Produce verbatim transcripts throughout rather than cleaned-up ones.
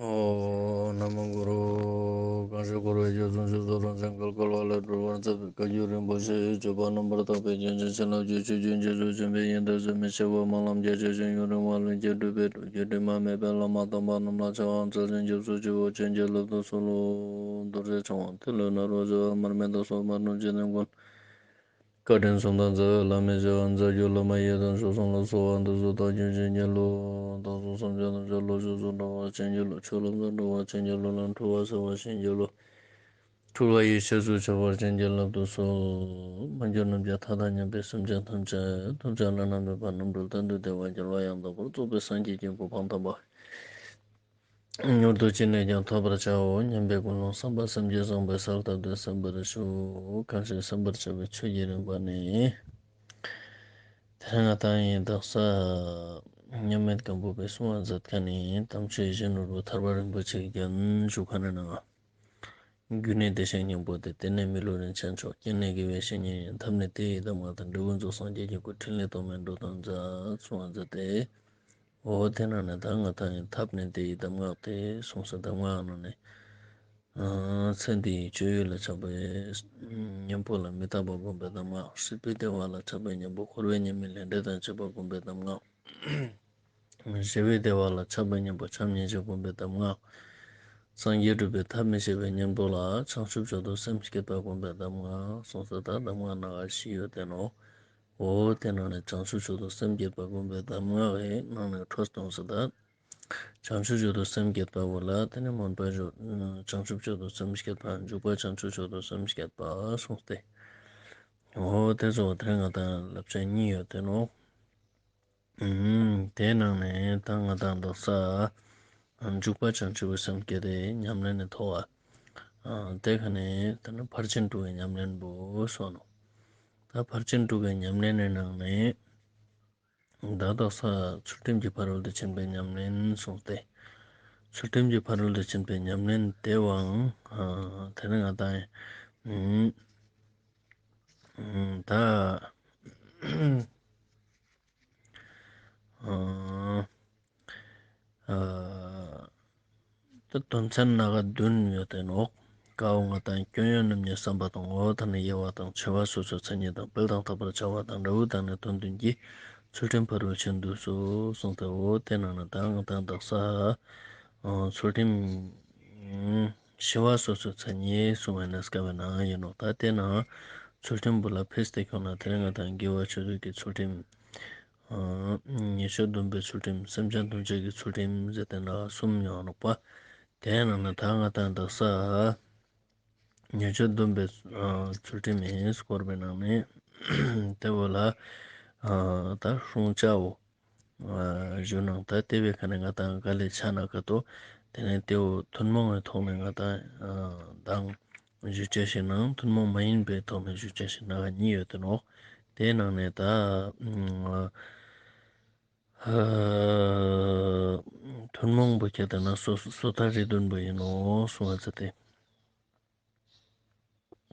ཨོཾ། ན་མོ་གུ་རུ། གང་ཞིག་འཁོར་བའི་རྒྱ་མཚོ་འཇིགས་སུ་རུང་ཞིང་བརྒལ་དཀའ་བ་ལས་སྒྲོལ་བར་མཛད་པའི་བཀའ་བརྒྱུད་རིན་པོ་ཆེའི་སྤྱོད་པ་རྣམ་པར་དག་པའི་རྒྱུན་ཅན་བྱིན་རླབས་ཀྱི་ཆུ་རྒྱུན་རྒྱ་མཚོ་ཆེན་པོའི་ཡོན་ཏན་ཟད་མི་ཤེས་པ་སྨོན་ལམ་རྒྱ་ཆེ་ཞིང་ཡུན་རིང་བ་ལྷུན་གྱིས་གྲུབ་པའི་སྒྲུབ་བརྒྱུད་དྲི་མ་མེད་པའི་བླ་མ་དམ་པ་རྣམས་ལ་ཕྱག་འཚལ་ཞིང་སྐྱབས་སུ་མཆིའོ། བྱིན་གྱིས་བརླབ་ཏུ་གསོལ་ལོ། རྡོ་རྗེ་འཆང་དབང་ཏེ་ལོ་ནཱ་རོ་ཞེས་པ་མར་མེ་མདའ་སོགས་པ་རྣམས་བྱིན་ནས་མགོན། བཀའ་དྲིན་གསུམ་དང་རྩ་བའི་བླ་མའི་ཞབས་ལ་མཛད་རྒྱུ་བླ་མ་ཡི་དམ་མཆོག་གསུམ་ལ་གསོལ་བ་འདེབས་སོ། བདག་རྒྱུད་བྱིན་གྱིས་རློབས། བདག་སོགས་སེམས་ཅན་ཐམས་ཅད་བློ་ཆོས་སུ་འགྲོ་བར་བྱིན་གྱིས་རློབས། ཆོས་ལམ་དུ་འགྲོ་བར་བྱིན་གྱིས་རློབས། ལམ་འཁྲུལ་བ་སེལ་བར་བྱིན་གྱིས་རློབས། འཁྲུལ་བ་ཡེ་ཤེས་སུ་འཆར་བར་བྱིན་གྱིས་བརླབ་ཏུ་གསོལ། མ་གྱུར་ནམ་མཁའི་མཐའ་དང་མཉམ་པའི་སེམས་ཅན་ཐམས་ཅད་ཐམས་ཅད་བླ་ན་མེད་པ་རྣམ་གྲོལ་གཏན་དུ་བདེ་བ་རྒྱལ་བ་ཡང་དག་པར་རྫོགས་པའི་སངས་རྒྱས་ཀྱི་གོ་འཕང་དམ་པ། མྱུར་དུ་ཅི་ནས་ཀྱང་ཐོབ་པར་བྱའོ་སྙམ་པའི་ཀུན་སློང་བསམ་པ་སེམས་བསྐྱེད་བཟང་པོས་གསལ་བཏབ་སྟེ་གསན་པར་ཞུ། གང་ཞིག་གསན་པར་བྱ་བའི་ཆོས་ཀྱི་རིམ་པ་ནི། དེ་རིང་ང་དང་ཡིན་དག་ས། མཉམ་མེད་སྒམ་པོ་པའི་གསུང་བ་མཛད་མཁན་ནི་དམ་ཆོས་ཡིད་བཞིན་ནོར་བུ་ཐར་པ་རིན་པོ་ཆེའི་རྒྱན་ཞུ་མཁན་ནི་ནང་། རྒྱུ་ནི་བདེ་གཤེགས་སྙིང་པོ་སྟེ། རྟེན་ནི་མི་ལུས་རིན་ཆེན་མཆོག་རྐྱེན་ནི་དགེ་བའི་བཤེས་གཉེན་ཡིན། ཐབས་ནི་དེ་ཡི་གདམས་ངག་དང་། འབྲས་བུ་རྫོགས་སངས་རྒྱས་ཀྱི་སྐུ། ཕྲིན་ལས་རྟོག་མེད་འགྲོ་དོན་མཛད། གསུང་བ་མཛད་དེ། འོ་དེ་ནང་ནས་ད་ང་དང་ཡིན་ཐབས་ནི་དེ་ཡི་གདམས་ངག་སྟེ་གསུངས་སོ། གདམས་ངག་ནང་ནས། ཨ་ཚེ་འདིའི་སྤྱོད་ཡུལ་ལ་ཆགས་པའི་གཉེན་པོ་ལ་མི་རྟག་པ་བསྒོམ་པའི་གདམས་ངག་སྲིད་པའི་བདེ་བ་ལ་ཆགས་པའི་གཉེན་པོ་འཁོར་བའི་ཉེས་དམིགས་ལས་འབྲས་དང་བཅས་པ་བསྒོམ་པའི་གདམས་ངག་ཞི་བའི་བདེ་བ་ལ་ཆགས་པའི་གཉེན་པོ་བྱམས་སྙིང་རྗེ་བསྒོམ་པའི་གདམས་ངག་སངས་རྒྱས་སྒྲུབ་པའི་ཐབས་མི་ཤེས་པའི་གཉེན་པོ་ལ་བྱང་ཆུབ་མཆོག་ཏུ་སེམས་བསྐྱེད་པ་བསྒོམ་པའི་གདམས་ངག་གསུངས་སོ། ད་གདམས་ངག་སྣ་ཁ་བཞི་ཡོད་དེ་ནོག་འོ་དེ་ནང་ནས་བྱང་ཆུབ་མཆོག་ཏུ་སེམས་བསྐྱེད་པ་བསྒོམ་པའི་གདམས་ངག་གི་ནང་ནས་འཕྲོས་གཏོང་སོ། ད་བྱང་ཆུབ་མཆོག་ཏུ་སེམས་བསྐྱེད་པ་བོ་ལ་དེ་ནས་སྨོན་པ་ཞུ། བྱང་ཆུབ་མཆོག་ཏུ་སེམས་བསྐྱེད་པ། འཇུག་པ་བྱང་ཆུབ་མཆོག་ཏུ་སེམས་བསྐྱེད་པ་གསུངས་ཏེ། འོ་དེ་ཚོ་དེ་ང་དང་བསླབ་བྱ་གཉིས་ཡོད་དེ་ནོག་ཨུམ། དེའི་ནང་ནས་ད་ང་དང་དག་ས་འཇུག་པ་བྱང་ཆུབ་སེམས་བསྐྱེད་དེ་ཉམས་ལེན་ནི་ཐོག་བ། དེ་ཁ་ནས་ད་ནི་ཕར་ཕྱིན་དྲུག་གི་ཉམས་ལེན་པོ་སོང་ནོག་ད་ཕར་ཕྱིན་དྲུག་གི་ཉམས་ལེན་ནི་ནང་ནས་ད་དག་ས་ཚུལ་ཁྲིམས་ཀྱི་ཕ་རོལ་ཏུ་ཕྱིན་པའི་ཉམས་ལེན་གསུངས་ཏེ། ཚུལ་ཁྲིམས་ཀྱི་ཕ་རོལ་ཏུ་ཕྱིན་པའི་ཉམས་ལེན་དེ་བའང་དེ་ནི་ང་དང་ད། ཨ་ཨ་ད་དོན་ཚན་སྣ་ཁ་བདུན་ཡོད་དེ་ནོག་ཀ་བོ་ང་དང་སྐྱོན་ཡོན་རྣམ་གཉིས་བསམ་པ་དང་། ངོ་བོ་དང་ནི་དབྱེ་བ་དང་། ཆེ་བ་སོ་སོའི་མཚན་ཉིད་དང་། སྤེལ་དང་དག་པར་བྱ་བ་དང་། འབྲས་བུ་དང་ནི་དོན་བདུན་གྱིས། ཚུལ་ཁྲིམས་ཕ་རོལ་ཕྱིན་བསྡུས་སོ་གསུངས་ཏེ། འོ་དེ་ནང་ན་ད་ང་དང་དག་ས་ཨ་ཚུལ་ཁྲིམས་ཨ་ཤེས་པ་སོ་སོའི་མཚན་ཉིད་གསུང་བའི་གནས་སྐབས་ནང་ཡིན་ནོག་ད་དེ་ནང་ཚུལ་ཁྲིམས་པོ་ལ་ཕེས་ཏེ་ཁྱོང་ན་དེ་རིང་ང་དང་དགེ་བ་ཆོས་སྡུད་ཀྱི་ཚུལ་ཁྲིམས། ཨ་ཉེས་སྤྱོད་སྡོམ་པའི་ཚུལ་ཁྲིམས། སེམས་ཅན་དོན་བྱེད་ཀྱི་ཚུལ་ཁྲིམས་ཟེར་ཏེ་ནང་གསུམ་ཡོང་ནོག་པ། དེའི་ནང་ན་ད་ང་དང་དག་ས་ཉེས་སྤྱོད་སྡོམ་པའི་ཨ་ཚུལ་ཁྲིམས་ཡིན་སྐོར་བའི་ནང་ནས་དེ་བོ་ལ་ཨ་ད་སྲུང་བྱའོ། ཨ་ཞུ་ནང་ད་དེ་བའི་ཁ་ནས་ང་དང་ག་ལེ་ཆ་ན་ག་ཏོ། དེ་ནས་དེ་བོ་ཐུན་མོང་གི་ཐོག་ནས་ང་དང་ཨ་དང་ཞུ་བྱ་ཞིག་ནང་ཐུན་མོང་མ་ཡིན་པའི་ཐོག་ནས་ཞུ་བྱ་ཞིག་ནང་གཉིས་ཡོད་དེ་ནོག་དེའི་ནང་ནས་ད་ཨ་ཐུན་མོང་པོ་ཁྱེར་ཏེ་ན་སོ་སོ་ཐར་རིགས་བདུན་པོ་ཡིན་ནོག་གསུང་བ་མཛད་དེ།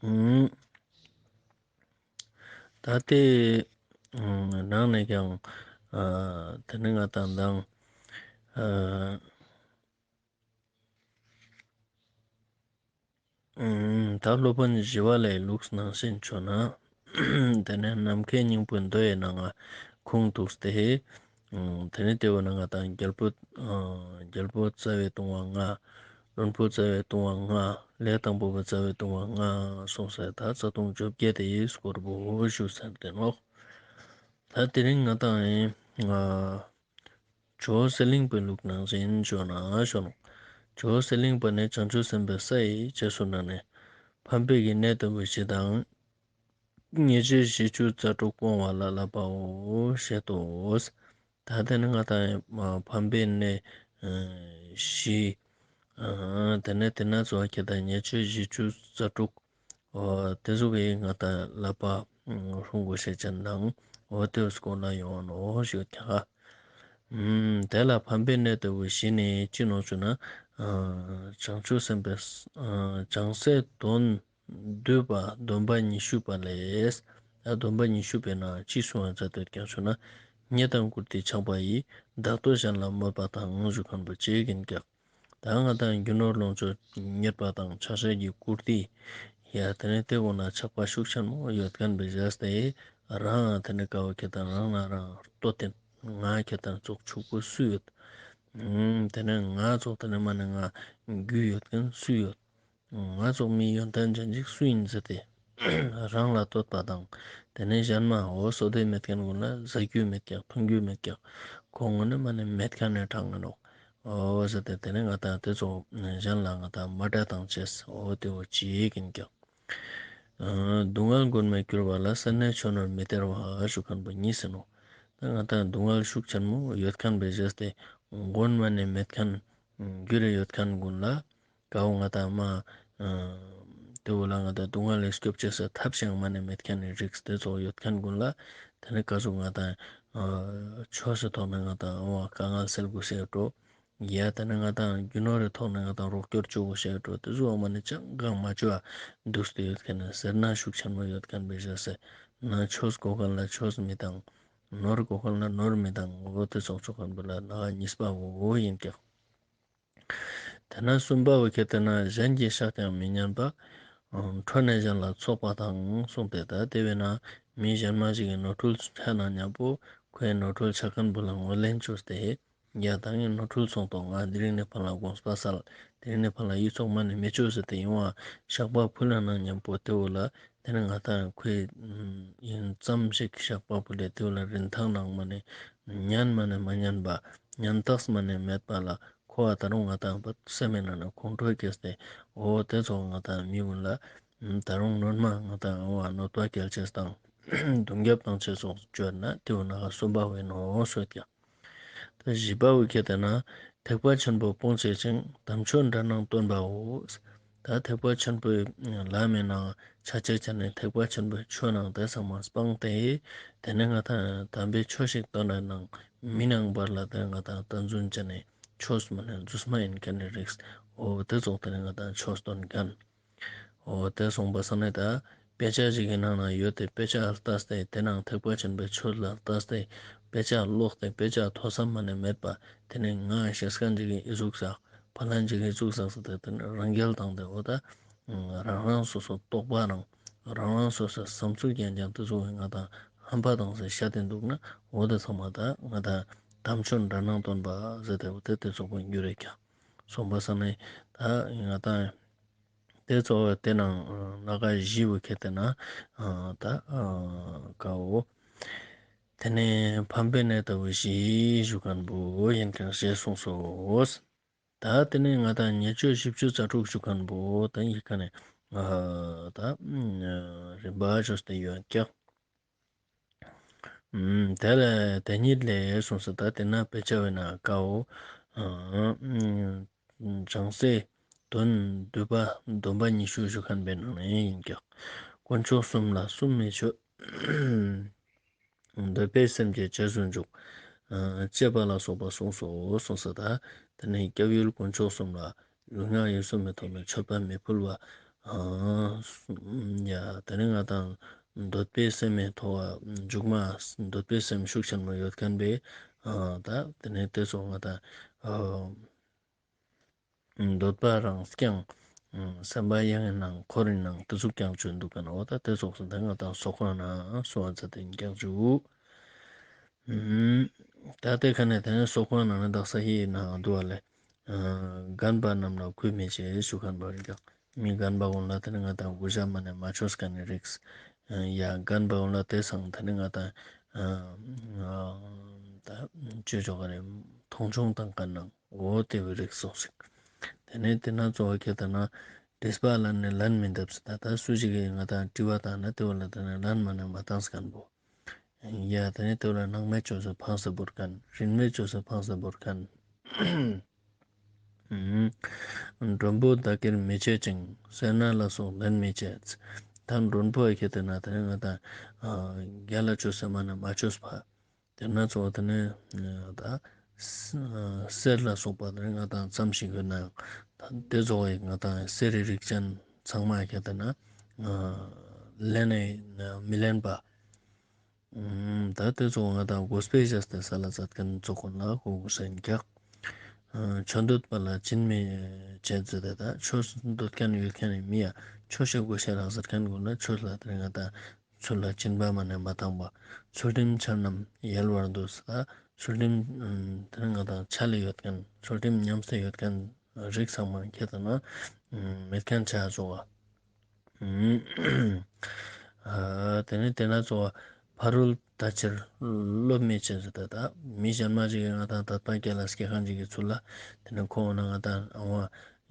ཨུམ། ད་དེ་ཨུམ་ནང་ནས་ཀྱང་ཨ་དེ་ནི་ང་དང་དང་ཨ་ཨུམ་ད་སློབ་དཔོན་ཞི་བ་ལྷའི་ལུགས་ནང་བཞིན་བྱུང་ན། དེ་ནས་ནམ་མཁའི་སྙིང་པོའི་མདོ་ཡི་ནང་ང་ཁུངས་གཏུགས་ཏེ། ཨུམ་དེ་ནས་དེ་བོ་ནང་ང་དང་རྒྱལ་པོ་ཨ་རྒྱལ་པོ་རྩ་བའི་ལྟུང་བ་ལྔ། བློན་པོ་རྩ་བའི་ལྟུང་བ་ལྔ། ལས་དང་པོ་པའི་རྩ་བའི་ལྟུང་བ་ལྔ་གསུངས་ས་ད་རྩ་ལྟུང་བཅོ་བརྒྱད་དེ་ཡི་སྐོར་བོ་ཞུ་ཚར་ཏེ་ནོག་ད་དེ་རིང་ང་དང་ཨ་ཇོ་བོ་གསེར་གླིང་པའི་ལུགས་ནང་བཞིན་བྱུང་ན་ཞུ་ནོག་ཇོ་བོ་གསེར་གླིང་པ་ནི་བྱང་ཆུབ་སེམས་དཔའི་ས་ཡི་རྗེས་སུ་འབྲངས་ནས་ཕམ་པའི་གི་གནས་ལྟ་བུ་བཞི་དང་། ཉེས་སྤྱོད་བཞི་བཅུ་རྩ་དྲུག་སྤོང་བ་ལ་བསླབ་པའོ་ཞེས་སོ། ད་དེ་ནི་ང་དང་ཕམ་པའི་གནས་བཞི། དེ་ནས་དེ་ན་ཚོ་ཁྱེད་དང་ཉེས་སྤྱོད་བཞི་བཅུ་རྩ་དྲུག་དེ་ཚོ་གི་ང་དང་བསླབ་པ་སྲུང་དགོས་ཤེས་ཅན་དང་འོ་དེ་སྐོར་ལ་ཡོང་ནོག་ཞུ་ཁྱ། དེ་ལ་ཕམ་པའི་གནས་ལྟ་བུ་བཞི་ནི་ཅི་ནོག་ཞུ་ན། བྱང་ཆུབ་སེམས་དཔའི་བྱང་སེམས་དོན་བསྡུས་པ་སྡོམ་པ་ཉི་ཤུ་པ་ལས། ད་སྡོམ་པ་ཉི་ཤུ་པའི་ནང་ཅི་གསུང་བ་མཛད་དེ་ཀྱང་ཞུ་ན། རྙེད་དང་བཀུར་སྟི་འཆང་བ་ཡིས། བདག་བསྟོད་གཞན་ལ་སྨོད་པ་དང་ཞུ་མཁན་པོ་ཅིག་ཡིན་ཀྱང་། ད་ང་ཏང་རྒྱུ་ནོར་ལོངས་སྤྱོད་རྙེད་པ་དང་ཕྱག་ཞེ་གི་བཀུར་སྟི། ཡ་ཏེ་ནེ་ཏེ་གུན་ལ་ཆགས་པ་ཤུགས་ཆེན་མོ་ཡོད་ཁན་བོའི་ཟེར་ཏེ་རང་ཏེ་ནེ་ཀ་བོ་ཁྱེད་དང་རང་ན་རང་ལྟོས་ཏེ་ང་ཁྱེད་དང་ཙོགས་ཕྱུག་པོ་སུ་ཡོད། ཨུམ། ཏེ་ནེ་ང་ཙོགས་ཏེ་ནེ་མ་ནེ་ང་རྒྱུས་ཡོད་ཁན་སུ་ཡོད། ང་ཙོགས་མི་ཡོན་ཏན་ཅན་ཅིག་སུ་ཨིན་ཟེར་ཏེ་རང་ལ་ལྟོས་པ་དང་། ཏེ་ནེ་ཞན་མ་འོ་བསོད་བདེ་མེད་ཁན་གུན་ལ་ཟ་རྒྱུ་མེད་ཀྱག་ཐུང་རྒྱུ་མེད་ཀྱག་ཁོང་གུན་ནི་མ་ནེ་མེད་ཁན་ནི་དྲང་ངིན་ནོག་འོ་ཟེར་ཏེ་ཏེ་ནེ་ང་ཏང་ཏེ་ཙོགས་ཞན་ལ་ང་ཏང་མ་དྲ་ཏང་ཅེས་འོ་ཏེ་བོ་ཅིག་ཨིན་ཀྱག་སྡུག་བསྔལ་མགོན་མེད་གྱུར་པ་ལ། སེར་སྣའི་ཆོས་ནོར་མི་སྟེར་བ་ཞུ་ཁན་བོ་ཉིས་ཨིན་ནོག་ད་ང་ཏང་སྡུག་བསྔལ་ཤུགས་ཆེན་མོ་ཡོད་ཁན་བོའི་ཟེར་ཏེ་མགོན་མ་ནེ་མེད་ཁན་རྒྱུ་རེ་ཡོད་ཁན་གུན་ལ་ཀ་བོ་ང་ཏང་མ་ཏེ་བོ་ལ་ང་ཏང་སྡུག་བསྔལ་ལས་སྐྱོབ་ཅེས་སི་ཐབས་ཤིག་མ་ནེ་མེད་ཁན་ནི་རིགས་ཏེ་ཙོགས་ཡོད་ཁན་གུན་ལ་ཏེ་ནེ་ཀ་ཟུག་ང་ཏང་ཆོས་སི་ཐོག་ནེ་ང་ཏང་འོ་དཀའ་ངལ་སེལ་དགོས་ཤེས་ཡོད་འགྲོ། ཡ་ཏེ་ནེ་ང་ཏང་རྒྱུ་ནོར་རི་ཐོག་ནེ་ང་ཏང་རོགས་སྐྱོར་ཅོ་དགོས་ཤེས་ཡོད་འགྲོ། ཏེ་ཙོགས་མ་ནེ་ཅང་གང་མ་ཅོ་འ་དུགས་ཏེ་ཡོད་ཁན་ནི་སེར་སྣ་ཤུགས་ཆེན་མོ་ཡོད་ཁན་བོའི་ཟེར་ཏེ་ན་ཆོས་དགོས་ཁན་ལ་ཆོས་མི་ཏང་། ནོར་དགོས་ཁན་ལ་ནོར་མི་ཏང་འོ་ཏེ་ཙོགས་ཅོ་ཁན་བོ་ལ་ན་ཉིས་པ་བོ་ཨིན་ཀྱག་ཏེ་ནེ་སུམ་པ་བོ་ཁྱེད་ཏེ་ན་ཞན་གྱི་ཤགས་ཀྱང་མི་ཉན་པ། ཨ་ཁྲོ་ནས་ཞན་ལ་ཚོགས་པ་དང་གསུངས་ཏེ་ད་ཏེ་བས་ན་མི་ཞན་མ་ཞིག་གི་ནོར་འཁྲུལ་ཆ་ན་ཉམ་པོ་ཁོའི་ནོར་འཁྲུལ་ཆ་ཁན་བོ་ལ་ངོས་ལེན་ཅོས་ཏེ་ཡ་ད་ངའི་ནོར་འཁྲུལ་སོང་ཏོག་ང་དེ་རིང་ནེ་ཕར་ལ་དགོངས་པ་སལ། དེ་རིང་ནེ་ཕར་ལ་ཡིད་ཚོགས་མ་ནེ་མི་ཅོ་ཟེར་ཏེ་ཡོང་བ་ཤགས་པ་ཕུལ་ན་ཉམ་པོ་ཏེ་བོ་ལ་ཏེ་ནེ་ང་ཏང་ཁོའི་ཨིན་ཙམ་ཞིག་ཤགས་པ་ཕུལ་ཏེ་ཏེ་བོ་ལ་རིན་ཐང་ནང་མ་ནེ་ཉན་མ་ནེ་མ་ཉན་པ་ཉན་རྟགས་མ་ནེ་མེད་པ་ལ་ཁོ་བ་ད་རུང་ང་ཏང་སེམས་ནང་ནེ་ཁོང་ཁྲོ་སྐྱེས་ཏེ་འོ་ཏེ་ཙོགས་ང་ཏང་མི་གུན་ལ་ད་རུང་ནོར་མ་ང་ཏང་འོ་གནོད་པ་སྐྱེལ་ཅེས་དང་རྡུང་རྒྱབ་ཏང་ཅེས་ཙོགས་ཅོ་ན་ཏེ་བོ་ན་ག་སུམ་པ་བོ་ཨིན་ནོག་ཟེར་ཀྱག་ད་བཞི་པ་བོ་ཁྱེད་ཏེ་ན་ཐེག་པ་ཆེན་པོ་སྤོང་བྱེད་ཅིང་། དམ་ཆོས་འདྲ་སྣང་སྟོན་པའོ། ད་ཐེག་པ་ཆེན་པོའི་ལམ་མི་ནང་ཆ་ཅེས་ཆ་ནེ་ཐེག་པ་ཆེན་པོའི་ཆོས་ནང་ཏེ་ཚང་མ་སྤངས་ཏེ་ཏེ་ནེ་ང་ཏང་དམ་པའི་ཆོས་ཤིག་སྟོན་ན་ནང་མི་ནང་བར་ལ་ཏེ་ང་ཏང་སྟན་རྫུན་ཅན་ནི་ཆོས་མ་ནེ་རྫུས་མ་ཨིན་ཁན་ནི་རིགས་འོ་ཏེ་ཙོགས་ཏེ་ནེ་ང་ཏང་ཆོས་སྟོན་ཁན། འོ་ཏེ་སོང་པ་སང་ནེ་ད་དཔེ་ཆ་ཞིག་གི་ནང་ན་ཡོད་དེ་དཔེ་ཆ་ལྟས་ཏེ་ཏེ་ནང་ཐེག་པ་ཆེན་པོའི་ཆོས་ལ་ལྟས་ཏེ་དཔེ་ཆ་ཀློག་སྟེ་དཔེ་ཆ་ཐོས་བསམ་མ་ནེ་མེད་པ་ཏེ་ནེ་ང་ཤེས་ཁན་ཞིག་གི་ཨི་ཟུག་ཟེར་ཕ་ལན་ཞིག་གི་ཨི་ཟུག་ཟེར་ཏེ་ཏེ་ནེ་རང་རྒྱལ་བཏང་སྟེ་འོ་ད་རང་རང་སོ་སོ་རྟོག་པ་རང་རང་རང་སོ་སོའི་བསམ་ཚུལ་རྐྱང་རྐྱང་ཏེ་ཟུག་གི་ང་ཏང་ཧམ་པ་དང་ཟེར་བཤད་དེ་འདུག་ན་འོ་ཏེ་ཚང་མ་ད་ང་ཏང་དམ་ཆོས་འདྲ་སྣང་སྟོན་པ་ཟེར་ཏེ་འོ་ཏེ་ཏེ་ཙོགས་པོ་འགྱུར་རེ་ཀྱང་སོང་པ་སང་ནེ་ད་ང་ཏང་ཏེ་ཙོགས་ཏེ་ནང་ལ་ཀ་བཞི་བོ་ཁྱེད་ཏེ་ན་ད་ཀ་བོ་ཏེ་ནེ་ཕམ་པའི་གནས་ལྟ་བུ་བཞི་ཞུ་ཁན་བོ་ཨིན་ཁན་ཞེས་གསུངས་སོ། ད་ཏེ་ནེ་ང་ཏང་ཉེས་སྤྱོད་བཞི་བཅུ་རྩ་དྲུག་ཞུ་ཁན་བོ་ད་ཡི་ཀ་ནེ་ད་རིམ་པ་ཅོས་ཏེ་ཡོད་ཀྱག་ཨུམ། དེ་ལས་དེ་ཉིད་ལས་གསུངས་སོ། ད་ཏེ་ན་དཔེ་ཆ་བོའི་ནང་ཀ་བོ་ཨ་ཨུམ་བྱང་སེམས་དོན་བསྡུས་པ་སྡོམ་པ་ཉི་ཤུ་ཞུ་ཁན་བོའི་ནང་ནེ་ཨིན་ཀྱག་དཀོན་མཆོག་གསུམ་ལ་གསུམ་མི་མཆོད། འདོད་པའི་སེམས་ཀྱིས་རྗེས་སུ་འཇུག་ཨ་ཅེས་པ་ལ་སོགས་པ་གསུངས་སོ་གསུངས་སོ། ད་ཏེ་ནེ་སྐྱབས་ཡུལ་དཀོན་མཆོག་གསུམ་ལ་ལུས་ངག་ཡིད་གསུམ་མི་ཐོག་ནེ་མཆོད་པ་མི་ཕུལ་བ། ཨ་ཡ་ཏེ་ནེ་ང་ཏང་འདོད་པའི་སེམས་མི་ཐོག་མཇུག་མ་འདོད་པའི་སེམས་ཤུགས་ཆེན་མོ་ཡོད་ཁན་བོའི་ཨ་ད་ཏེ་ནེ་ཏེ་ཙོགས་ང་ཏང་ཨ་འདོད་པ་རང་རྐྱང་སེམས་པ་གཡེང་ངི་ནང་འཁོར་རི་ནང་ཏེ་ཟུག་རྐྱང་ཅོ་འདུག་ཁན་འོ་ད་ཏེ་ཙོགས་སུ་ད་ང་ཏང་སོགས་པ་ནང་གསུངས་པ་ཙ་ཏེ་རྐྱང་ཅོ། ཨུམ། ད་ཏེ་ཁ་ནེ་ཏེ་ནེ་སོགས་པ་ནང་ནེ་དག་ས་ཧི་ནང་འདུག་པ་ལེ། ཨ་རྒན་པ་རྣམས་ལ་གུས་མི་བྱེད་ཞུ་ཁན་བོ་རེད་ཀྱག་མི་རྒན་པ་གུན་ལ་ཏེ་ནེ་ང་ཏང་གུས་ཞབས་མ་ནེ་མ་ཅོས་ཁན་ནི་རིགས། ཡ་རྒན་པ་གུན་ལ་ཏེ་སང་ཏེ་ནེ་ང་ཏང་ཨ་ད་ཅོ་ཅོ་ག་རེ་མཐོང་ཆུང་བཏང་ཁན་ནང་འོ་ཏེ་བོའི་རིགས་སོགས་ཤིག་ཏེ་ནེ་ཏེ་ན་གཙོ་བོ་ཁྱེད་ཏེ་ན་དྲིས་པ་ལན་ནི་ལན་མི་འདེབས་ཟེར་ད་ད་སུ་ཞིག་གི་ང་ཏང་དྲི་བ་བཏང་ན་ཏེ་བོ་ལ་ཏེ་ནེ་ལན་མ་ནེ་མ་བཏང་ཁན་བོ། ཡ་ཏེ་ནེ་ཏེ་བོ་ལ་སྣང་མེད་ཅོས་སེ་ཕངས་སེ་བོར་ཁན། རིན་མེད་ཅོས་སེ་ཕངས་སེ་བོར་ཁན། མགྲོན་པོ་བདག་གིར་མི་བྱེད་ཅིང་། སེར་སྣ་ལ་སོགས་ལེན་མི་བྱེད། ད་མགྲོན་པོ་ཁྱེད་ཏེ་ན་ཏེ་ནེ་ང་ཏང་རྒྱལ་ལ་ཅོས་སེ་མ་ནེ་མ་ཅོས་པ། ཏེ་ན་གཙོ་བོ་ཏེ་ནེ་ད་གསེར་ལ་སོགས་པ་ཏེ་ནེ་ང་ཏང་ཙམ་ཞིག་ཡོད་ནའང་ད་ཏེ་གཙོ་བོ་ང་ཏང་གསེར་རི་རིགས་ཅན་ཚང་མ་ཁྱེད་ཏེ་ན་ལེན་ནེ་མི་ལེན་པ། ད་ཏེ་ཙོགས་ང་ཏང་དགོས་པའི་བྱས་ཏེ་སལ་ལ་ཛད་ཁན་ཙོགས་གུན་ལ་གོ་དགོས་ས་ཨིན་ཀྱག་ཆོས་འདོད་པ་ལ་སྦྱིན་མི་བྱེད་ཟེར་ཏེ་ད་ཆོས་འདོད་མཁན་ཡོད་མཁན་ནི་མི་ཡ་ཆོས་ཤིག་དགོས་ཤེས་རག་ཟེར་མཁན་ཀུན་ལ་ཆོས་ལ་དེ་རིང་ང་ད་ཚུལ་ལ་སྦྱིན་པ་མ་ནེ་མ་བཏང་པ། ཚུལ་ཁྲིམས་འཆལ་རྣམས་ཡལ་བར་འདོད་ཟེར་ད་ཚུལ་ཁྲིམས་དེ་རིང་ང་ད་འཆལ་ཡོད་མཁན་ཚུལ་ཁྲིམས་ཉམས་སེ་ཡོད་མཁན་རིགས་ཚང་མ་ཁྱེད་ད་ན་མེད་མཁན་ཆ་ཆོག་ག་ཨ་དེ་ནས་དེ་ན་ཚོ་ཕ་རོལ་ཏ་ཕྱིར་སློབ་མི་བྱེད་ཟེར་ཏེ་ད་མི་གཞན་མ་ཞིག་གིས་ང་དང་དད་པ་སྐྱེ་ལ་སྐྱེ་མཁན་ཅིག་གི་ཚུལ་ལ་དེ་ནས་ཁོང་ན་ང་དང་ཨ་བ་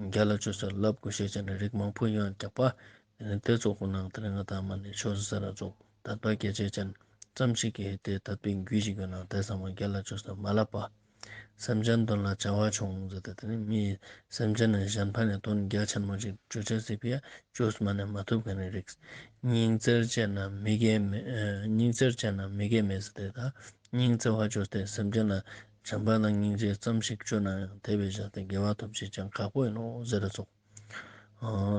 རྒྱལ་ལ་ཆོས་ལ་བསླབ་དགོས་ཤེས་ཅན་རིགས་མང་པོ་ཡོང་རྒྱག་པ། དེ་ནས་དེ་ཚོ་ཁོ་ན་དེ་ནས་ང་དང་མ་ནས་ཆོས་ཟེར་ར་ཚོ་དད་པ་སྐྱེ་ཅེས་ཅན་ཙམ་ཞིག་གིས་དེ་དད་པའི་རྒྱུ་ཞིག་ཡོད་ན་དེ་ཚང་མ་རྒྱལ་ལ་ཆོས་ལ་མ་བསླབ་པ། སེམས་ཅན་དོན་ལ་བྱ་བ་ཆུང་ཟེར་ཏེ་དེ་ནི་མི་སེམས་ཅན་ནི་གཞན་ཕན་ནི་དོན་རྒྱ་ཆེན་མོ་ཞིག་ཅོ་ཅེས་སི་ཕི་ཡ་ཅོས་མ་ནེ་མ་ཐུབ་མཁན་ནི་རིགས། སྙིང་བརྩེར་བྱས་ན་མི་དགེ་མེད། སྙིང་བརྩེར་བྱས་ན་མི་དགེ་མེད་ཟེར་ཏེ་ད་སྙིང་བརྩེ་བ་ཅོས་ཏེ་སེམས་ཅན་ལ་བྱམས་པ་དང་སྙིང་རྗེ་ཙམ་ཞིག་ཅོ་ན་ཡང་དེ་བས་བཞག་སྟེ་དགེ་བ་ཐོབ་ཅེས་ཅན་ཁག་པོ་ཡིན་ནོ་ཟེར་ར་ཚོགས།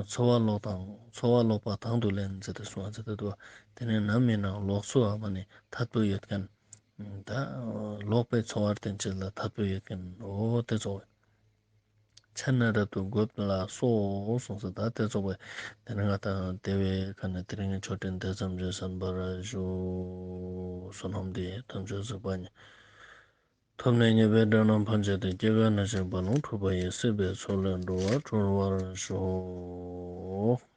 འཚོ་བ་ལོག་དང་འཚོ་བ་ལོག་པ་དང་དུ་ལེན་ཟེར་ཏེ་གསུངས་ཟེར་ཏེ་འདུག་དེ་ནས་ནམ་ཡིན་ན་ལོག་འཚོ་བ་མ་ནེ་ཐད་པོ་ཡོད་མཁན། ད་ལོག་པའི་འཚོ་བར་བརྟེན་ཅེས་ལ་ཐད་པོ་ཡོད་མཁན་འོ་དེ་ཚོ་བས། ཆ་ན་རབ་ཏུ་བགོད་ལ་སོགས་གསུངས་ཟེར་ད་དེ་ཚོ་བས། དེ་ནས་ང་དང་དེ་བས་ཁ་ནས་དེ་རིང་གི་ཆོས་འབྲེལ་དེ་ཙམ་གྱིས་གསན་པར་ཞུ། བསོད་ནམས་འདི་ཡིས་ཐམས་ཅད་གཟིགས་པ་ཉིད། ཐོབ་ནས་ཉེས་པའི་དགྲ་རྣམས་ཕམ་བྱས་ཏེ། སྐྱེ་རྒ་ན་འཆིའི་རྦ་ཀློང་འཁྲུགས་པ་ཡི། སྲིད་པའི་མཚོ་ལས་འགྲོ་བ་སྒྲོལ་བར་ཤོག།